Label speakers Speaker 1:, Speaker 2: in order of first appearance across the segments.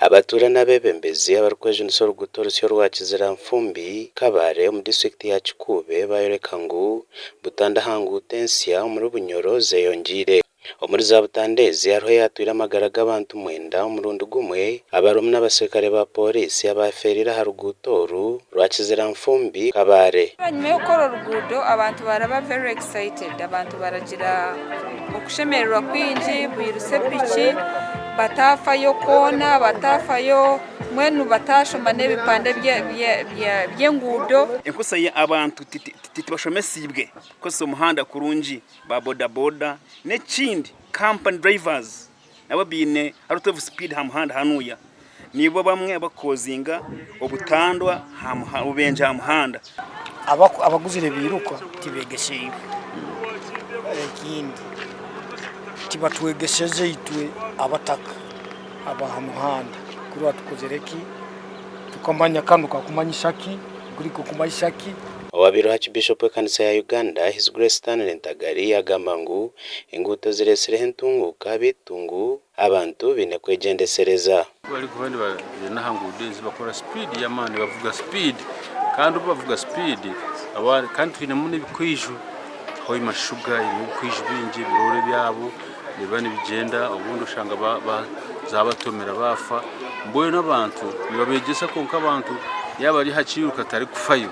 Speaker 1: Abatuura n'abeebembezi abarikwejunisa oruguuto orusya orwa Kizira-Nfumbi, Kabale omu disiturikiti ya Kikuube baayoreka ngu butandu aha nguuto ensya omuri Bunyoro zeyongyeire. Omuri za butandu ezi hariho eyaatwire amagara g'abantu mwenda omurundi gumwe abarimu n'abaserukare ba pooriisi abaafeereire aha ruguuto oru rwa Kizira-Nfumbi, Kabale.
Speaker 2: Bwanyima y'okukora oruguudo abantu baraba very excited, abantu baragira okushemererwa kwingi bairusa epiki bataafayo koona, bataafayo mbwenu bataashoma n'ebipande by'enguudo.
Speaker 3: Enkosa abantu tibashomesiibwe kukozesa omuhanda kurungi ba boda boda n'ekindi company drivers nabo baine a lot of speed aha muhanda hanuya nibo bamwe abakukozinga obutandwa obubenje aha muhanda.
Speaker 4: Abaguzire ebiiruka tibeegesheibwe. Ekindi tibatwegesheze itwe abataka ab'aha muhanda kuri tukozire ki tukamanya kanu kakumanyisa ki, kuri kukumanyisa ki.
Speaker 1: Owaabaire Archbishop w'ekanisa ya Uganda, His Grace Stanley Ntagali yaagamba ngu enguuto zireetsireho entunguuka beitu ngu abantu baine kwegyendesereza.
Speaker 5: Ku barikuba nibagyenda aha nguudo ezi bakora sipiidi y'amaani bavuga sipiidi kandi obu bavuga sipiidi kandi twinemu n'ebikwijo Hoima Sugar erimu ebikwijo bingi ebiroore ebyabo nibiba nibigyenda obundi oshanga zabatomera baafa mbwenu abantu nibabegyesa kwonka abantu yaaba ari aha kiiruka tarikufayo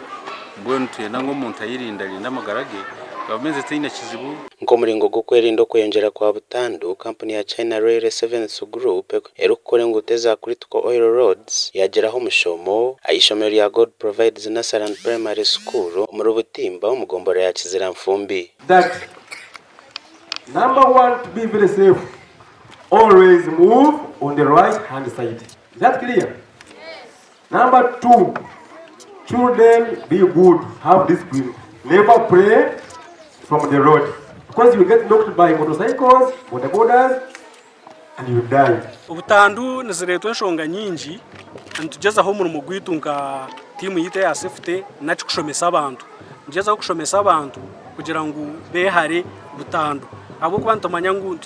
Speaker 5: mbwenu nitwenda ngu omuntu ayerinde arinde amagara ge gavumenti teine kizibu.
Speaker 1: Nk'omuringo gw'okwerinda okweyongyera kwa butandu, kampuni ya China Railway Seventh Group erikukora enguuto eza Critical Oil Roads yaagiraho omushomo aha ishomero rya God Provides Nursery and Primary School omuri Butimba omu gomborora ya Kiziranfumbi.
Speaker 6: That number one to be very safe always move on the right hand side is that clear? Number 2 children be good have discipline never play from the road because you get knocked by motorcycles, boda bodas and you die.
Speaker 7: Obutandu nizireetwa enshonga nyingi, nitugyezaho omurimo gwaitu nka tiimu yaitu eya safety naki kushomesa abantu. Nitugyezaho kushomesa abantu kugira ngu beehare butandu ahabw'okuba nitumanya ngu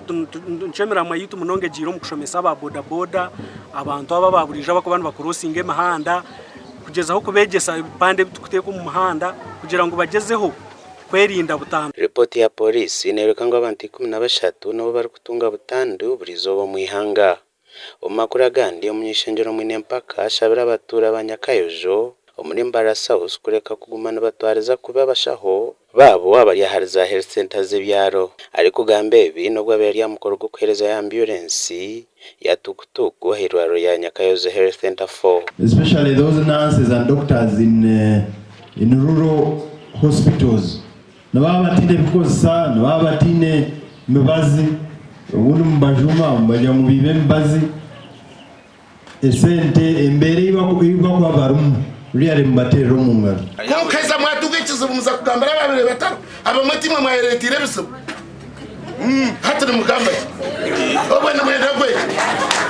Speaker 7: nikyo emiramwa yaitu munonga egiire omu kushomesa aba boda boda, abantu aba aba buriijo abarikuba nibakurosinga emihanda, kugyezaho kubeegyesa ebipande ebi turikuteeka omu muhanda kugira ngu bagyezeho kwerinda butandu.
Speaker 1: Ripooti ya Pooriisi neeyoreka ngu abantu 13 nibo barikutunga butandu buri izooba omu ihanga. Omu makuru agandi, omuny'eishengyero Mwine Mpaka ashabire abatuura ba Nyakayojo omuri Mbarara South kureka kuguma nibatwariza kubi abashaho baabo abari ahari za Health Centres z'ebyaro. Arikugamba ebi n'obu abaire ari aha mukoro gw'okuheerezayo ambyurensi ya tukutuku ah'eirwariro rya Nyakayozo Health Centre 4.
Speaker 8: Especially those nurses and doctors in in rural hospitals nibaba bataine bikukozesa nibaba bataine mibazi obundi mubajuma mubagira ngu biibe emibazi esente embeera ei bakuba barimu really mubateerera omu ngaro.
Speaker 9: Kwonka mwatunga ekizibu muza kugambira ababaire batariho, abamwe timwe mwayereeteire ebizibu. Hati nimugamba ki? Obwo nimwenda gweki?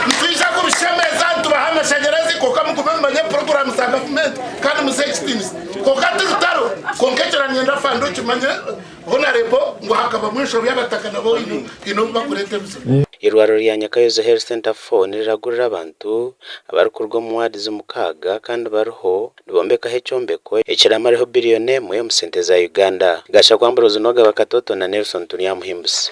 Speaker 9: Nitwija kubishemeza nitubaha amashanyarazi kwonka mugume mumanye puroguraamu za gavumenti kandi muzihe ekitiinisa. Kwonka ti rutaro, kwonka ekyo nanyenda afande okimanye Honarebo ngu hakabamu enshobi abataka nabo haine obu bakureeta ebizibu.
Speaker 1: Eirwariro rya Nyakayozi Health Centre 4 niriragurira abantu abarikuruga omu waadizi mukaaga kandi bariho nibombekaho ekyombeko ekiraamareho biriyoni emwe omu sente za Uganda. Gashakwa Ambrose Noga Bakatoto na Nelson Turyamuhimbusi.